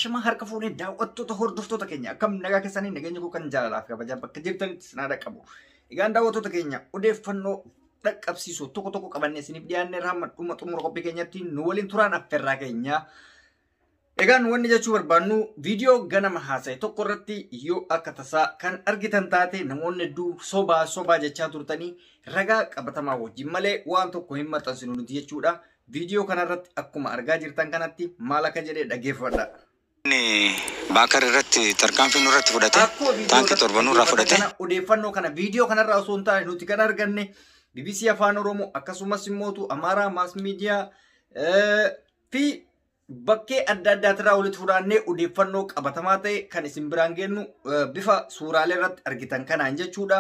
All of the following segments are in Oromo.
Ashama harka fuunee daawwattoota hordoftoota keenya akkam nagaa keessanii nageenya koo kan jaalalaaf kabajaa bakka jirtanitti isin haa qabu. Egaan daawwattoota keenya odeeffannoo dhaqqabsiisoo tokko tokko qabannee isiniif dhiyaannee hamma dhuma xumura qophii keenyatti nu waliin turaan affeerraa keenya. Egaan wanni jechuu barbaannu viidiyoo ganama haasa'e tokko irratti yoo akka tasaa kan argitan taate namoonni hedduu sobaa sobaa jechaa turtanii ragaa qabatamaa wajjin malee waan tokko hin maxxansinu nuti jechuudha. Viidiyoo kanarratti akkuma argaa jirtan kanatti maal akka jedhee dhaggeeffadha. Baakar irratti tarkaanfii nurratti fudhate, Akkuma viidiyoo taankii irratti 7 nurraa dhaggeeffatan fudhate. kana odeeffannoo kana viidiyoo kanarraa osoo hin taane nuti kan arganne BBC Afaan Oromoo akkasumas immoo Amaaraa Maas Miidiyaa fi bakkee adda addaatirraa walitti fuudhannee odeeffannoo qabatamaa ta'e kan isin biraan geennu bifa suuraalee irratti argitan kanaan jechuudha.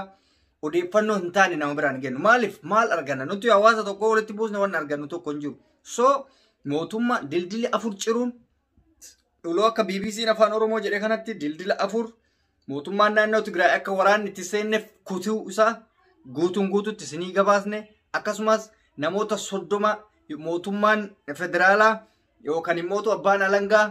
Odeeffannoo hin taane nama biraan geennu. Maaliif maal arganna? Nuti hawaasa tokko walitti buusne waan argannu tokko hin jiru. So mootummaa dildili 4 ciruun dhuloo akka BBC'n Afaan Oromoo jedhe kanatti dildila 4 mootummaan naannoo Tigraay akka waraanni itti seenneef kutuu isaa guutuun guututti isinii gabaasne akkasumas namoota 30 mootummaan federaalaa yookaan immoo abbaan alangaa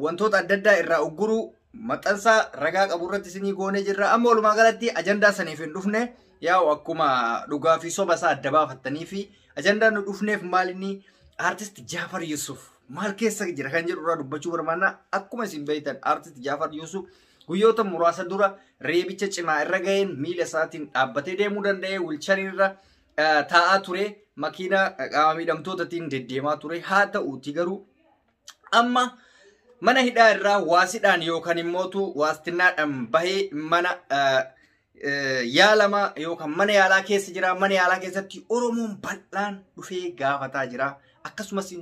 wantoota adda addaa irraa ugguruu maxxansaa ragaa qabu irratti isinii goonee jirra. Amma walumaa galatti ajandaa saniif hin dhufne yaa'u akkuma dhugaa fi soba isaa adda baafattanii fi ajandaa nu dhufneef maal inni aartist Jaafar Yusuf maal keessa jira kan jedhu irraa dubbachuu barbaanna. Akkuma isin beektan aartist Jaafar Yusuf guyyoota muraasa dura reebicha cimaa irra ga'een miila isaatiin dhaabbatee deemuu danda'ee wiilcharii irra taa'aa ture makiina qaama miidhamtootaatiin deddeemaa ture haa ta'uuti garuu amma mana hidhaa irraa waasidhaan yookaan immootu waastinnaadhaan bahee mana yaalama yookaan mana yaalaa keessa jira. Mana yaalaa keessatti Oromoon bal'aan dhufee gaafataa jira. Akkasumas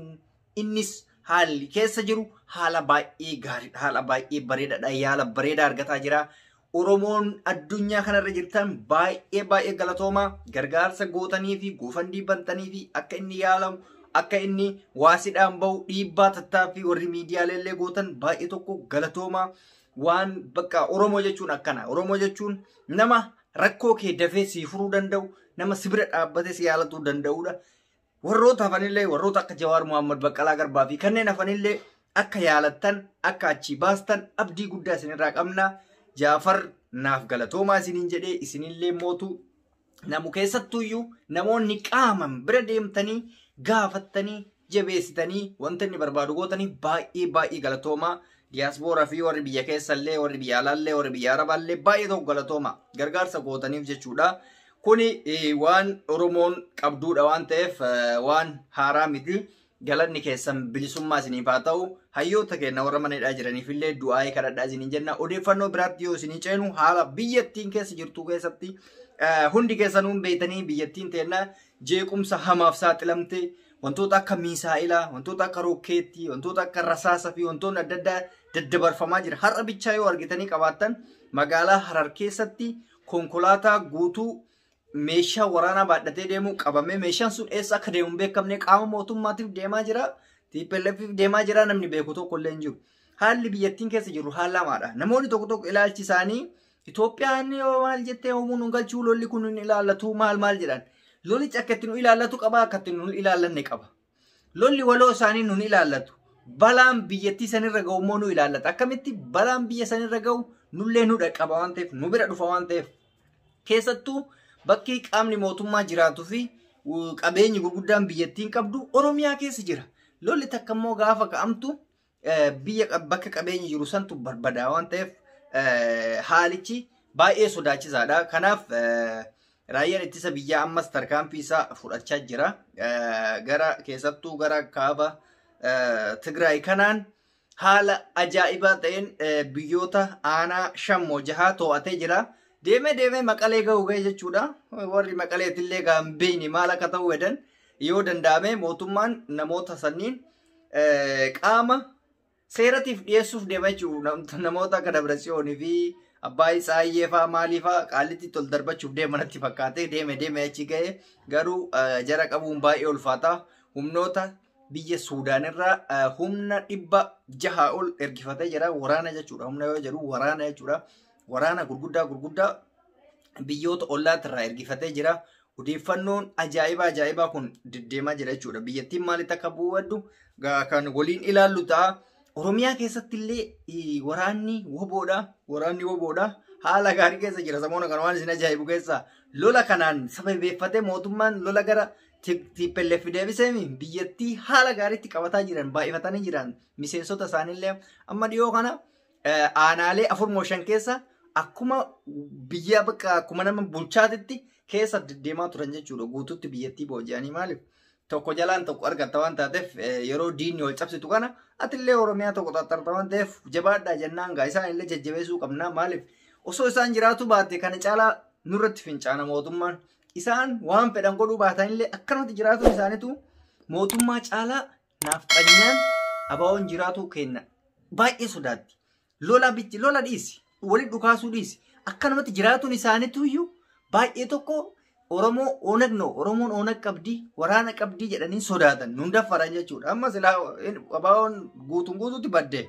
innis haalli keessa jiru haala baay'ee gaariidha. Haala baay'ee bareedaadha. Yaala bareedaa argataa jira. Oromoon addunyaa kanarra jirtan baay'ee baay'ee galatoomaa gargaarsa gootanii fi goofandii bantanii fi akka inni yaalamu akka inni waasidhaan bahu dhiibbaa tattaaffii warri miidiyaalee illee gootan baay'ee tokko galatoomaa. Waan bakka Oromoo jechuun akkana. Oromoo jechuun nama rakkoo kee dafee sii furuu danda'u, nama si bira dhaabbatee si yaalatuu danda'udha. Warroota hafanillee warroota akka Jawaar Muhammad Baqqalaa Garbaa fi kanneen hafanillee akka yaalattan akka achii baastan abdii guddaa isinirraa qabna. Jaafar naaf galatoomaa isiniin jedhee isinillee mootu namu keessattuyyuu namoonni qaaman bira deemtanii gaafattanii jabeessitanii wanta inni barbaadu gootanii baay'ee baay'ee galatoomaa. Diyaaspooraa fi warri biyya keessallee warri biyya alaallee warri biyya arabaallee baay'ee tokko galatooma gargaarsa gootaniif jechuudha. Kuni waan Oromoon qabduudha waan ta'eef waan haaraa miti. Galanni keessan bilisummaa isiniif haa ta'u. Hayyoota keenya warra mana hidhaa jiraniif illee du'aa'ee kadhadhaa isiniin jenna. Odeeffannoo biraatti yoo isinii ceenu haala biyyattiin keessa jirtu keessatti hundi keessanuu beektanii biyyattiin teenna jeequmsa hamaaf saaxilamte wantoota akka miisaa'ilaa, wantoota akka rokkeettii, wantoota akka rasaasa fi wantoonni adda addaa daddabarfamaa jira. Har'a bichaa yoo argitanii qabaattan magaalaa Harar keessatti konkolaataa guutuu meeshaa waraanaa baadhatee deemu qabamee meeshaan sun eessa akka deemu hin beekamne qaama mootummaatiif deemaa jira. TPLFif deemaa jira namni beeku tokko illee hin jiru. Haalli biyyattiin keessa jiru haala hamaadha. Namoonni tokko tokko ilaalchi isaanii Itoophiyaan yoo maal jettee hoomuu nu galchuu lolli kun nu ilaallatu maal maal jedhan. Lolichi akka itti nu ilaallatu qaba akka itti nu ilaallanne qaba. Lolli waloo isaanii nu ilaallatu. Balaan biyyattii sanirra ga'u immoo nu ilaallata. Akkamitti balaan biyya sanirra ga'u nullee nu dhaqqaba waan ta'eef nu bira dhufa waan ta'eef. Keessattuu bakki qaamni mootummaa jiraatuu fi qabeenyi gurguddaan biyyattiin qabdu Oromiyaa keessa jira. Lolli takka immoo gaafa ka'amtu biyya bakka qabeenyi jiru santu barbaada waan ta'eef haalichi baay'ee sodaachisaadha. Kanaaf raayyaan ittisa biyyaa ammas tarkaanfii isaa fudhachaa jira. Gara keessattuu gara kaaba Tigraay kanaan haala ajaa'ibaa ta'een biyyoota aanaa 5 6 to'atee jira. Deemee deemee Maqalee ga'u ga'e jechuudha. Warri Maqaleetillee gaan beeyni maal akka ta'u jedhan yoo danda'ame mootummaan namoota sanniin qaama seeratiif dhiyeessuuf deema jechuudha. Namoota akka Dabratsiyoonii fi Abbaay Tsaayyee fa'aa maalii fa'aa qaalitti tol darbachuuf deema natti fakkaatee deeme deeme achi ga'e garuu jara qabuun baay'ee ulfaata. Humnoota biyya Suudaan irraa humna 600 ol ergifatee jira. Waraana jechuudha. Humna yoo jedhu waraana jechuudha. Waraana gurguddaa gurguddaa biyyoota ollaatti irraa ergifatee jira. Odeeffannoon ajaa'ibaa ajaa'ibaa kun deddeemaa jira jechuudha. Biyyattiin maalitti akka bu'u kan waliin ilaallu ta'a. Oromiyaa keessatti illee waraanni woboodha. Haala gaarii keessa jira. Samoona kana waan isin ajaa'ibu keessa lola kanaan sababeeffatee mootummaan lola gara TPLF deebisee biyyattii haala gaariitti qabataa jiran baay'ifatanii jiran miseensota isaaniillee amma dhiyoo kana aanaalee 4 moo 5 keessa akkuma biyya bakka akkuma nama bulchaatitti keessa deddeemaa turan jechuudha. Guutuutti biyyattii booji'anii maaliif tokko jalaan tokko argatta waan taateef yeroo diinni wal cabsitu kana atillee Oromiyaa tokko xaxxarta waan ta'eef jabaadhaa jennaan gaa isaan illee jajjabeessuu qabna. Maaliif osoo isaan jiraatu baate kana caalaa nurratti fincaana mootummaan. Isaan waan fedhan godhuu baatanillee akkanumatti jiraatuun isaaniitu mootummaa caalaa naafxanyaan abaa'oon jiraatu kenna. Baay'ee sodaatti. Lola bichi lola dhiisi. Walitti dhukaasuu dhiisi. Akkanumatti jiraatuun isaaniitu iyyuu baay'ee tokko Oromoo Onag no Oromoon Onag qabdii waraana qabdii jedhanii sodaatan nun daffaran jechuudha. Amma silaa abaa'oon guutuun guutuutti badde.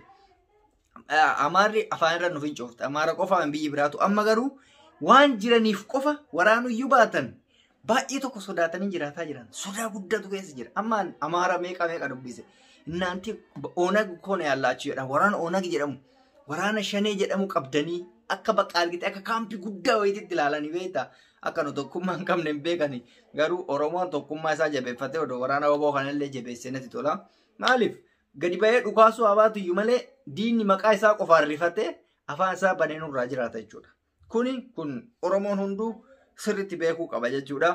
Amaarri afaan irra nu fincoofte. Amaara qofaan biyyi biraatu amma garuu waan jiraniif qofa waraanuyyuu baatan baay'ee tokko sodaatanii jiraataa jiran. Sodaa guddatu keessa jira. Amma Amaara meeqa meeqa dubbise. Innaanti Onag koona yaallaachu jedha. Waraana Onag jedhamu waraana Shanee jedhamu qabdanii akka bakka argite akka kaampii guddaa wayiitti ilaalanii beektaa. Akka nu tokkummaa hin qabne hin beekani. Garuu Oromoon tokkummaa isaa jabeeffatee odoo waraana waboo kanallee jabeessee natti tola. Maaliif gadi ba'ee dhukaasuu haa baatu iyyuu malee diinni maqaa isaa qofaan rifatee afaan isaa banee nurraa jiraata jechuudha. Kuni kun Oromoon hunduu sirriitti beekuu qaba jechuudha.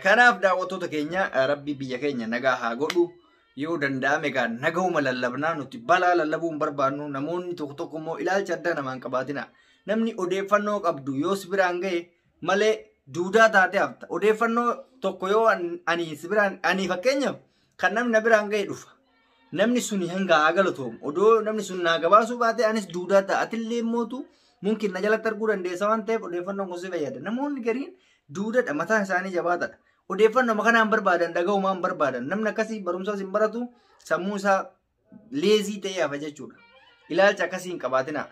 Kanaaf daawwattoota keenya rabbi biyya keenya nagaa haa godhu. Yoo danda'ame egaa nagahuma lallabnaa nuti balaa lallabuu hin barbaannu. Namoonni tokko tokko immoo ilaalcha addaa namaan qabaatina. Namni odeeffannoo qabdu yoo si biraan gahe malee duudaa taatee hafta. Odeeffannoo tokko yoo ani si biraan ani fakkeenyaaf kan namni na biraan gahe dhufa. Namni sun hanga haa galatoomu. Odoo namni sun naa gabaasuu baate anis duudaa ta'a. Atillee mootu mumkin na jalatti arguu dandeessa waan ta'eef odeeffannoon kun si fayyada. Namoonni gariin duudadha mataan isaanii jabaatadha. Odeeffannoo kanaan barbaadan dhaga'umaan barbaadan namni akkasii barumsaas hin baratu sammuu isaa leezii ta'ee hafa jechuudha. Ilaalcha akkasii hin qabaatina.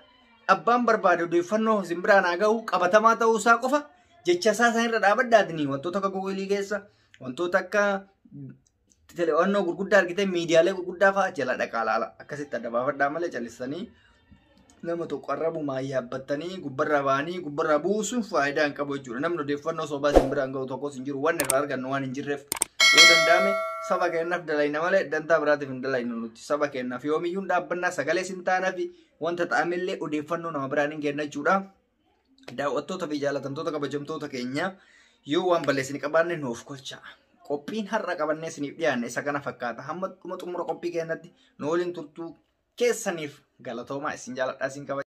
Abbaan barbaade odeeffannoo isin biraan haa gahu qabatamaa ta'uu isaa qofa jecha isaa sanirra dhaabadhaatini wantoota akka googilii keessa wantoota akka tele'oonnoo gurguddaa argite miidiyaalee gurguddaa fa'aa jala dhaqaa laala. Akkasitti adda baafadhaa malee callisanii nama tokko arrabumaan yaabbattanii gubbarraa ba'anii gubbarraa buusuun faayidaa hin qabu jechuudha. Namni odeeffannoo sobaa isin biraan gahu tokkos hin jiru. Wanni irraa argannu waan hin jirreef yoo danda'ame saba keenyaaf dalayna malee dantaa biraatiif hin dalaynu nuti. Saba keenyaaf yoomiyyuu dhaabbannaa sagalee sin taanaa fi wanta ta'amillee odeeffannoo nama biraan hin kenna jechuudha. Daawwattoota fi jaalatamtoota kabajamtoota keenya yoo waan balleessini qabaanne nuuf kolcha. Qophiin har'a qabannee isiniif dhiyaanne isa kana fakkaata. Hamma dhuma xumura qophii keenyatti nu waliin turtuu keessaniif galatoomaa isin jaaladhaa isin kabaja.